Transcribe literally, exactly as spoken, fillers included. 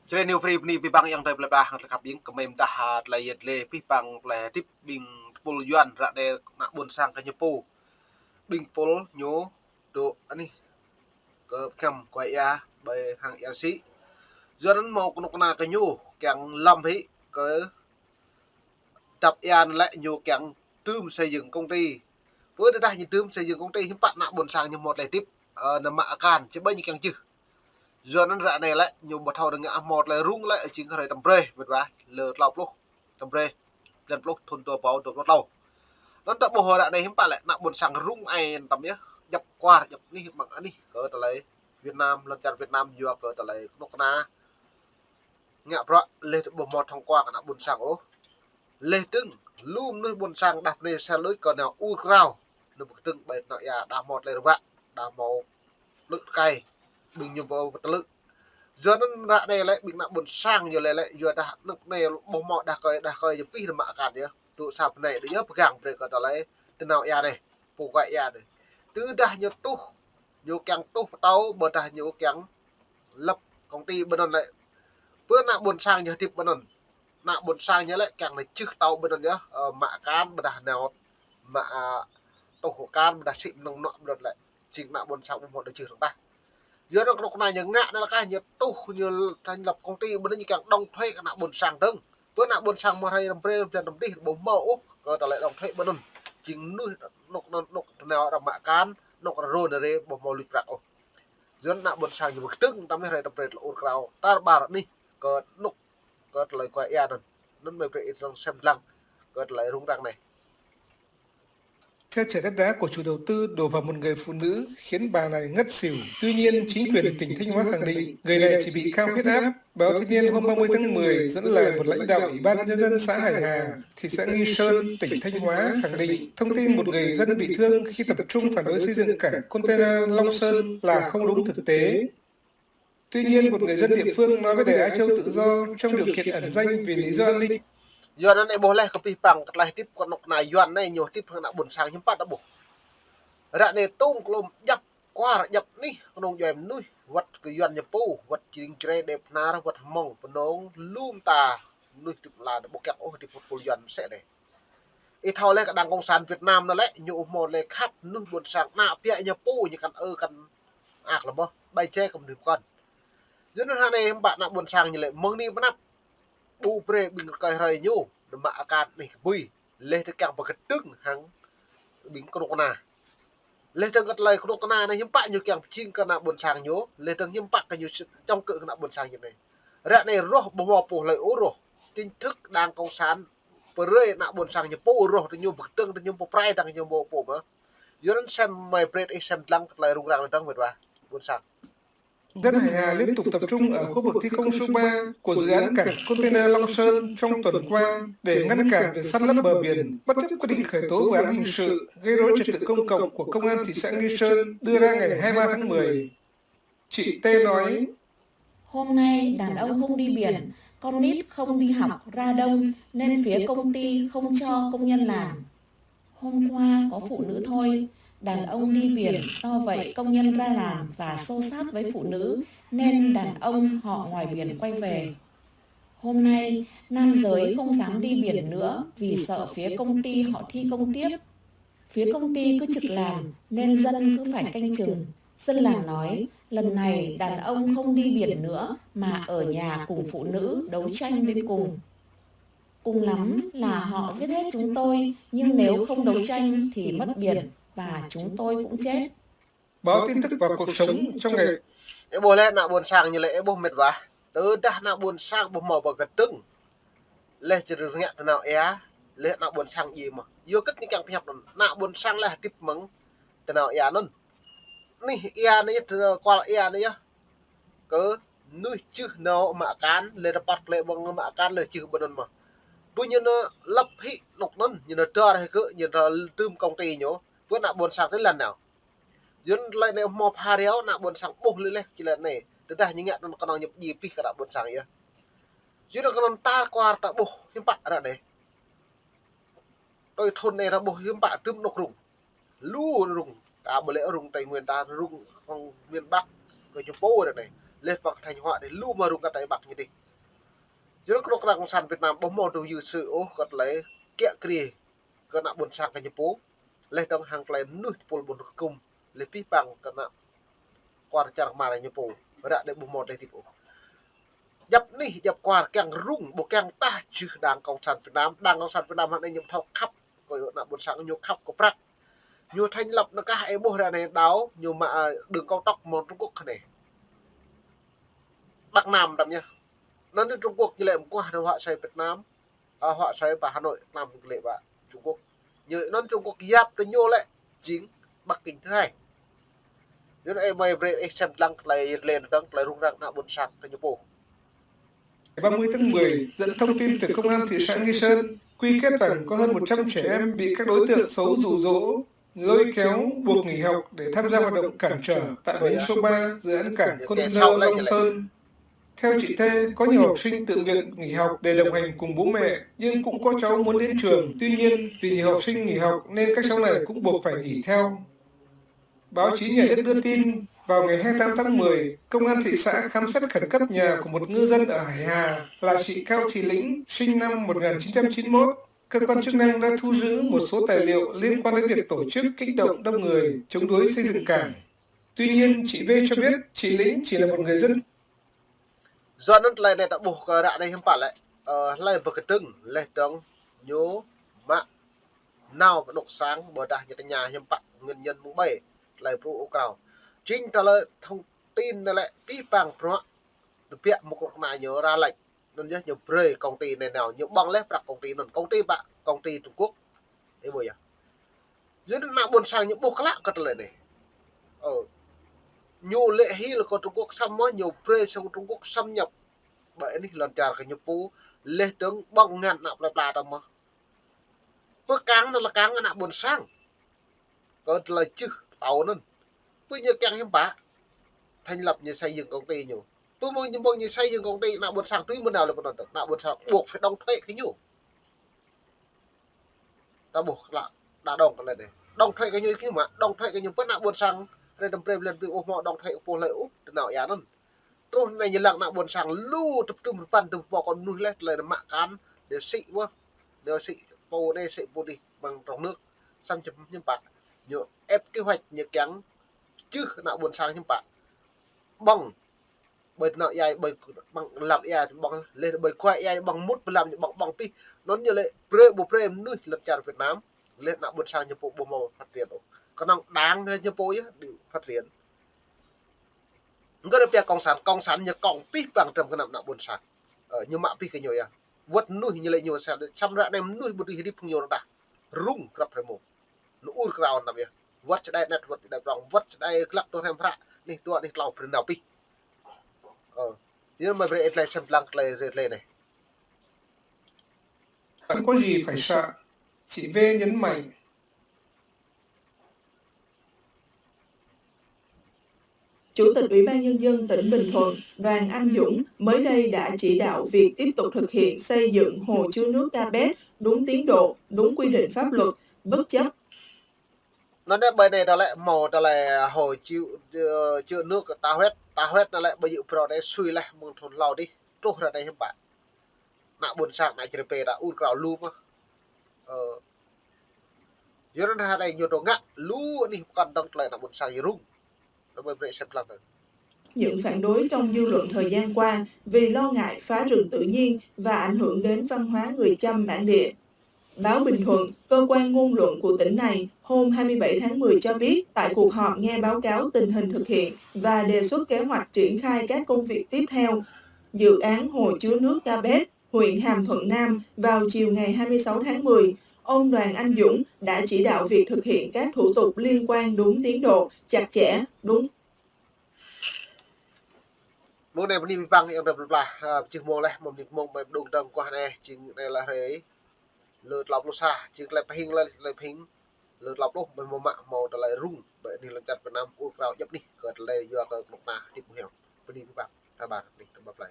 Čơđai New Free bơni abih bang ayŏng adơi plơi pla hăng tơlơi khăp ƀing, kơmơi mơdah ha tơlơi yet lĕ abih bang tơlơi hơdip ƀing tơpul Yuan ră anai ană ƀôn sang kơ ñu pô. Ƀing tơpul ñu dŏ anih kơ pơkăm kuai ia ƀơi hăng ia rơsĭ. Yua anŭn hmâo kơnuk kơna kơ ñu kiăng lăm hĭ kơ dăp ia anŭn lĕ ñu kiăng dưm xây dựng công ty. Pơ tơdah ñu dưm xây dựng công ty hiư̆m pă ană ƀôn sang ñu hmâo tơlơi hơdip, ơ, nao mă akan, či ƀơi ñu kiăng jưh. Yua anŭn ră anai lĕ ñu ƀu thâo dơ̆ng ngă hmâo tơlơi rŭng lĕ jing hrơi tơm brơi, mĕt wa, lơ klâo pluh tơm brơi, blan pluh thun dua rơbâo dua pluh klâo. Anŭn ta ƀuh ră anai hiư̆m pă lĕ ană ƀôn sang rŭng ai tăm yơh, djăp kuar, djăp anih ƀăng anih kơ tơlơi Việt Nam, lŏn čar Việt Nam yua kơ tơlơi kơnuk kơna ngă bruă leh ƀu hmâo thông qua kơ ană ƀôn sang ôh. Leh dơ̆ng lu mơnuih ƀôn sang đah pơnai sel đôč kơ nao ur krao, nao pơkơdơ̆ng ƀơi nao ia đah hmâo tơlơi ruă, đah hmâo plư tơkai, ƀing ñu ƀu pơtlư. Yua anŭn ră anai lĕ ƀing ană ƀôn sang ñu lĕ lĕ yua dah anŭn anai ƀu hmâo đah kơi, đah kơi ñu pih nao mă akan yơh. Tŭ sa pơnai đôč yơh pơgang brơi kơ tơlơi tơnao ia anai, pô kuai ia anai. Tơdah ñu tuh, ñu kiăng tuh pơtâo, ƀôdah ñu kiăng lăp công ty ƀơi anŭn lĕ. Pơ ană ƀôn sang ñu hơdip ƀơi anŭn. Ană ƀôn sang ñu lĕ kiăng nao jưh tâo ƀơi anŭn yơh, ơ, mă akan ƀôdah nao mă, a, tuh akan ƀôdah sĭ mơnơ̆ng mơnuă ƀơi anŭn lĕ. Jing ană ƀôn sang ƀu hmâo nao jưh dơ̆ng tah. Yua anŭn kơnuk kơna ñu ngă anai lĕ kah ñu tuh ñu thành lập công ty ƀơi anŭn ñu kiăng đóng thuế kơ ană ƀôn sang dơ̆ng. Pơ ană ƀôn sang mơ̆ hrơi răm brơi blan răm dih ƀu hmâo ôh kơ tơlơi đóng thuế ƀơi anŭn. Jing mơnuih anŭn anŭn anŭn tơnao arăng mă akan, anŭn arăng rô nao rai ƀu hmâo luč prăk ôh. Yua anŭn ană ƀôn sang ñu pơkơdơ̆ng tăm hrơi tơm brơi tơlơi ur krao tar ƀar anih kơ anŭn kơ tơlơi kuai ia anŭn. Anŭn mơi brơi ih dơ̆ng sem lăng kơ tơlơi rŭng răng anai. Xe chở đất đá của chủ đầu tư đổ vào một người phụ nữ khiến bà này ngất xỉu. Tuy nhiên, chính quyền tỉnh Thanh Hóa khẳng định người này chỉ bị cao huyết áp. Báo Thanh Niên hôm ba mươi tháng mười dẫn lời một lãnh đạo Ủy ban Nhân dân xã Hải Hà, thị xã Nghi Sơn, tỉnh Thanh Hóa khẳng định thông tin một người dân bị thương khi tập trung phản đối xây dựng cảng container Long Sơn là không đúng thực tế. Tuy nhiên, một người dân địa phương nói với Đài Á Châu Tự Do trong điều kiện ẩn danh vì lý do an ninh. Yua anŭn ih ƀuh leh kơ abih bang kơ tơlơi hơdip kơnuk kơna Yuan anai ñu hơdip hăng ană ƀôn sang hiư̆m pă ta ƀuh. Ră anai tŭm klôm djăp kuar djăp anih kơnung djuai mơnuih, wơ̆t kơ Yuan ñu pô, wơ̆t Čring Čre Dep Hnar, wơ̆t Hmông Pơnông, lu mơta mơnuih hơdip mơla anai ƀu kiăng ôh hơdip hơdip pul Yuan mơsĕ anai. Ih thâo leh kơ đảng cộng sản Việt Nam anŭn lĕ ñu ƀu hmâo tơlơi khăp mơnuih ƀôn sang, ană ƀiă ñu pô ñu kăn ư kăn ak lơ̆m ƀơi jĕ kơ mơnuih pơkŏn. Yua anŭn ră anai hiư̆m pă ană ƀôn sang ñu lĕ mơ̆ng anai pơ anăp ƀu brơi ƀing rơkơi hrơi ñu nao mă akan anih kơbui. Leh dơ̆ng kiăng pơkơdơ̆ng hăng ƀing kơnuk kơna. Leh dơ̆ng kơ tơlơi kơnuk kơna anai hiư̆m pă ñu kiăng pơjing kơ ană ƀôn sang ñu, leh dơ̆ng hiư̆m pă kơ ñu s-, čŏng kơ ană ƀôn sang ñu anai. Ră anai rŏh ƀu hmâo pô hlơi ôh rŏh. Chính thức đảng cộng sản pơrơi ană ƀôn sang ñu pô rŏh, tơ ñu pơkơdơ̆ng, tơ ñu pơprai, tơ ñu pô pô mơ̆. Yua anŭn sem mơi brơi ih sem lăng kơ tơlơi rŭng răng anai dơ̆ng mĕt wa ƀôn sang. Dân Hải Hà liên tục tập trung ở khu vực thi công số ba của dự án cảng container Long Sơn trong tuần qua để ngăn cản việc san lấp bờ biển, bất chấp quyết định khởi tố vụ án hình sự gây rối trật tự công cộng của Công an thị xã Nghi Sơn đưa ra ngày hai mươi ba tháng mười. Chị T nói: Hôm nay đàn ông không đi biển, con nít không đi học ra đông nên phía công ty không cho công nhân làm. Hôm qua có phụ nữ thôi, đàn ông đi biển, do vậy công nhân ra làm và xô xát với phụ nữ nên đàn ông họ ngoài biển quay về. Hôm nay, nam giới không dám đi biển nữa vì sợ phía công ty họ thi công tiếp. Phía công ty cứ trực làm nên dân cứ phải canh chừng. Dân làng nói, lần này đàn ông không đi biển nữa mà ở nhà cùng phụ nữ đấu tranh đến cùng. Cùng lắm là họ giết hết chúng tôi, nhưng nếu không đấu tranh thì mất biển và chúng tôi cũng chết. Báo tin tức và cuộc sống trong ngày. Ih ƀuh leh ană ƀôn sang ñu lĕ ih ƀuh mĕt wa. Tơdah ană ƀôn sang ƀu hmâo pơkơdơ̆ng, leh čơrơ̆ng ngă tơnao ia, leh ană ƀôn sang djai mơ̆. Yua kơ ñu kiăng pơhiăp anŭn. Ană ƀôn sang leh hơdip mơ̆ng tơnao ia anŭn. Anih ia anai yơh, tơnao kual ia anai yơh. Kơ mơnuih jưh nao mă akan, leh rơpăt klĕ ƀơ̆ng mă akan, leh jưh ƀơi anŭn mơ̆. Ƀu ñu nao lăp hĭ anŭn anŭn, ñu nao dơr hĭ kơ, ñu nao dưm công ty ñu, pơ ană ƀôn sang tơlơi lăn nao. Yua anŭn tơlơi anai hmâo pha reo, ană ƀôn sang ƀuh leh leh, či leh anai. Tơdah ñu ngă anŭn kơnơ̆ng ñu pơjing pih kơ ană ƀôn sang yơh. Yua anŭn kơnơ̆ng tar kuar ta ƀuh hiư̆m pă ră anai. Tui thun anai ta ƀuh hiư̆m pă tơm anŭn rŭng. Lu rŭng, ta ƀu lĕ rŭng Tây Nguyên ta, rŭng, rŭng miền Bắc, kơ ñu pô ră anai. Laih păng Thanh Hóa dih, lu mơ̆ rŭng kơ Tây Bắc ñu dih. Yua anŭn kơnuk kơna Cộng sản Việt Nam ƀu hmâo tŭ yư sư ôh kơ tơlơi kiă kriê kơ ană ƀôn sang kơ ñu pô. Laih dơ̆ng hăng tơlơi mơnuih tơpul ƀôn kơkŭm, laih pih păng kơ ană kuar čar kơmar ñu pô. Ră anai ƀu hmâo tơlơi hơdip ôh. Djăp anih, djăp kuar kiăng rŭng, ƀu kiăng tah jưh Đảng Cộng sản Việt Nam. Đảng Cộng sản Việt Nam hă anai ñu thâo khăp kơ ană ƀôn sang, ñu khăp kơ prăk. Ñu thành lập nao kah ơi ƀuh ră anai đao, ñu mă, ơ, đường cao tốc mơ̆ng Trung Quốc hă anai. Bắc Nam đăm yơh. Anŭn Trung Quốc ñu lĕ mơguah nao huă asơi Việt Nam, ơ, huă asơi pơ Hà Nội, Nam ñu lĕ pơ Trung Quốc. Ñu anŭn Trung Quốc yap tơ ñu lĕ jing Bắc Kinh thứ hai. Yua anŭn ơi mơi brơi ih sem lăng tơlơi rơlen dơ̆ng tơlơi rŭng răng ană ƀôn sang kơ ñu pô. Ngày ba mươi tháng mười, dẫn thông tin từ Công an thị xã Nghi Sơn quy kết rằng có hơn một trăm trẻ em bị các đối tượng xấu dụ dỗ, lôi kéo, buộc nghỉ học để tham gia hoạt động cản trở tại bến số ba dự án cảng container Long Sơn. Theo chị Thê, có nhiều học sinh tự nguyện nghỉ học để đồng hành cùng bố mẹ, nhưng cũng có cháu muốn đến trường. Tuy nhiên, vì nhiều học sinh nghỉ học nên các cháu này cũng buộc phải nghỉ theo. Báo chí nhà nước đưa tin, vào ngày hai mươi tám tháng mười, công an thị xã khám xét khẩn cấp nhà của một ngư dân ở Hải Hà là chị Cao Thị Lĩnh, sinh năm một nghìn chín trăm chín mươi mốt. Cơ quan chức năng đã thu giữ một số tài liệu liên quan đến việc tổ chức kích động đông người chống đối xây dựng cảng. Tuy nhiên, chị V cho biết chị Lĩnh chỉ là một người dân. Yua anŭn tơlơi anai ta ƀuh kơ ră anai hiư̆m pă lĕ, ơ, hlơi pơkơdơ̆ng laih dơ̆ng ñu mă nao pơ anŏ sang ƀôdah ñu tơña hiư̆m pă nguyên nhân mơ̆ng ƀai tơlơi pru ôh krao. Chính tơlơi thông tin anai lĕ pih păng bruă tơbiă mơ̆ng kơnuk kơna ñu ra lĕ. Anŭn yơh ñu brơi công ty anai nao, ñu ƀơ̆ng laih prăk công ty anŭn, công ty pă, công ty Trung Quốc. Ih ƀuh yơh. Yua anŭn ană ƀôn sang ñu ƀuh klă kơ tơlơi anai. Ơ. Ñu lĕ hil kơ Trung Quốc xâm mơ̆, ñu brơi sang Trung Quốc xâm nhập. Ƀơi anih lŏn čar kơ ñu pô, laih dơ̆ng ƀơ̆ng ngăn ană plơi pla ta mơ̆. Pơkăng anŭn lĕ kăng ană ƀôn sang. Kơ tơlơi čưh tao anŭn. Pơ ñu kiăng hiư̆m pă thành lập ñu xây dựng công ty ñu. Pơ mơ̆ng ñu, mơ̆ng ñu xây dựng công ty ană ƀôn sang tui mơnao lĕ pơnăn tơ̆. Ană ƀôn sang buộc phải đóng thuế kơ ñu. Ta ƀuh klă, đa đong kơ lĕ anai. Đóng thuế kơ ñu kơ mă, đóng thuế kơ ñu pơ ană ƀôn sang, rê tơm prem lĕ tui ôh mơ̆ đóng thuế pô hlơi ôh, tơ nao ia anŭn. Truh anai ñu lăng ană ƀôn sang lu tơpơtŭm rơpăn tơpơpô kơ mơnuih laih tơlơi anai mă kăn, anai sĭ ƀuh, anai sĭ pô anai sĭ pô dih mơ̆ng trong nước, xâm nhập hiư̆m pă. Ñu ép kế hoạch ñu kiăng čưh ană ƀôn sang hiư̆m pă. Ƀơ̆ng ƀơi tơnao ia, ƀơi ƀơ̆ng lăm ia, ƀơ̆ng laih ƀơi kuai ia, ƀơ̆ng mŭt pơ lăm, ƀơ̆ng, ƀơ̆ng pih. Anŭn ñu lĕ brơi, ƀu brơi mơnuih lŏn čar Việt Nam, laih ană ƀôn sang ñu pô ƀu hmâo phát triển ôh. Kơnơ̆ng đảng ñu pô yơh đĭ phát triển. Ngơ rơpia cộng sản, cộng sản ñu kông pih păng tơm kơnăm ană ƀôn sang. Ơ, ñu mă pih kơ ñu yơh. Wơ̆t mơnuih ñu lĕ ñu sa, samơ̆ ră anai mơnuih ƀu dưi hơdip hăng ñu rơđah. Rŭng krăp hrơi mông. Ñu ur krao năm yơh. Wơ̆t čơđai anet, wơ̆t čơđai prong, wơ̆t čơđai glăk tơ hrăm hră, anih dua, anih klâo brơi nao pih. Ơ. Yua anŭn mơi brơi ih tơlơi sem lăng tơlơi, tơlơi anai. Chẳng có gì phải sợ, chị V nhấn mạnh. Chủ tịch Ủy ban Nhân dân tỉnh Bình Thuận Đoàn Anh Dũng mới đây đã chỉ đạo việc tiếp tục thực hiện xây dựng hồ chứa nước Capet đúng tiến độ, đúng quy định pháp luật, bất chấp Anŭn anai ƀơi anai ta lĕ hmâo ta lĕ hồ chứa, ơ, chứa nước Capet, Capet anŭn lĕ ƀơi yŭ brô anai sui laih mơ̆ng thŭn hlâo dih, truh ră anai hiư̆m pă. Ană ƀôn sang ană Čư̆ Pê ta ur krao lu mơ̆. Ơ. Yua anŭn ră anai ñu tơ ngă lu anih pơkŏn dơ̆ng tơlơi ană ƀôn sang yơh rŭng. Anŭn mơi brơi sem lăng tơ. Những phản đối trong dư luận thời gian qua vì lo ngại phá rừng tự nhiên và ảnh hưởng đến văn hóa người Chăm bản địa. Báo Bình Thuận, cơ quan ngôn luận của tỉnh này, hôm hai mươi bảy tháng mười cho biết, tại cuộc họp nghe báo cáo tình hình thực hiện và đề xuất kế hoạch triển khai các công việc tiếp theo, dự án hồ chứa nước Capet, huyện Hàm Thuận Nam vào chiều ngày hai mươi sáu tháng mười, ông Đoàn Anh Dũng đã chỉ đạo việc thực hiện các thủ tục liên quan đúng tiến độ, chặt chẽ, đúng Mông anai bơni abih bang ayŏng adơi plơi pla, ơ, pơjing mông laih, mông bơni mông mơi pơđung dơ̆ng mơguah anai, jing anai lĕ hrơi lơ klâo pluh sa, jing tơlơi pơhing lĕ, tơlơi pơhing lơ klâo pluh, mơi hmâo mă hmâo tơlơi rŭng, ƀơi anih lŏn čar Việt Nam, ur krao djŏp anih, kơ tơlơi yua kơ kơnuk kơna hơdip mơhiam. Bơni abih bang, ta ƀar anih, ta ƀar plơi.